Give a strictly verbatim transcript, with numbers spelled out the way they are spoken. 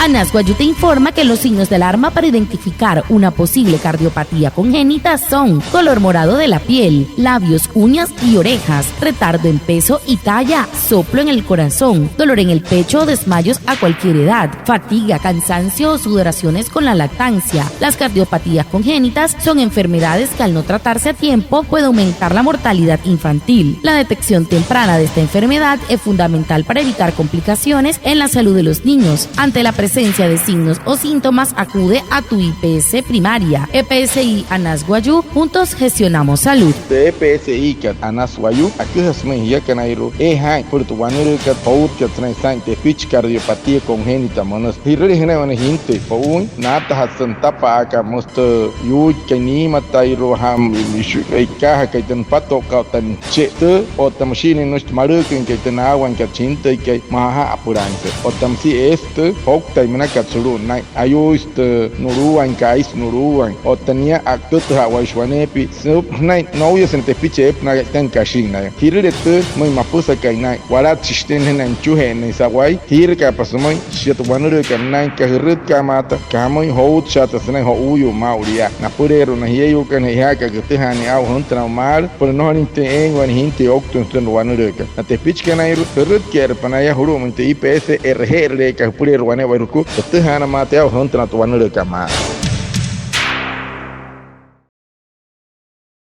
Anas Wayuu te informa que los signos de alarma para identificar una posible cardiopatía congénita son dolor morado de la piel, labios, uñas y orejas, retardo en peso y talla, soplo en el corazón, dolor en el pecho o desmayos a cualquier edad, fatiga, cansancio o sudoraciones con la lactancia. Las cardiopatías congénitas son enfermedades que al no tratarse a tiempo puede aumentar la mortalidad infantil. La detección temprana de esta enfermedad es fundamental para evitar complicaciones en la salud de los niños. Ante la presencia de signos o síntomas, acude a tu I P S primaria. E P S I Anas Wayuu, juntos gestionamos salud. Tü E P S I kat Anas Wayuu aküjasü sümüin jiakanairua e'e jaa'in süpüla tü wanülüükat joutkat sünain saa'in tepichi cardiopatía congénita münüsü. Ji'rüle jünain wane jintüi jo'uuin, naatajatü süntapa'akat, müsü tü yuuikai niimatairua, ja'a, e'ikaajakai tü nüpato'ukat otta nüche'e tü, otta müshii nünüshi tü malüüküinkai tü naawainkat chi jintüikai, maa aja'apülaainjatü. Otta müsia eesü tü jouktai münakat sulu'u naa'in, ayuuisü tü nuluwaain, kaa'isü nuluwaain, otta nia a'ütüja'awaishi waneepia sünain nouyase na tepichi eepünaa ka'itain kashin naya. Ji'rüle tü, müin mapüsakai naa'in, walatshi shia nünain nüchuje'ennüin sa'wai. Jiirakaapa sümüin, shia tü wanülüükat nünainka jürütka'a maata, aka jamüin, joutshaata sünain jo'uuyuu maa'ulu yaa. Napüleerua na jieyuukana, che'ojaaka aka jütüjaanüin aa'u jüntünaa maalü süpüla nnojolüinjatüin eein wane jintüi ouktüin sütüma tü wanülüükat. Na tepichikanairua, jürütke'erüpa naya julu'umüin tü I P S, e'reje'erüleekat jüpüleerua wane'ewai jukua, jütüjaana maata aa'u jüntünaa tü wanülüükat maalü.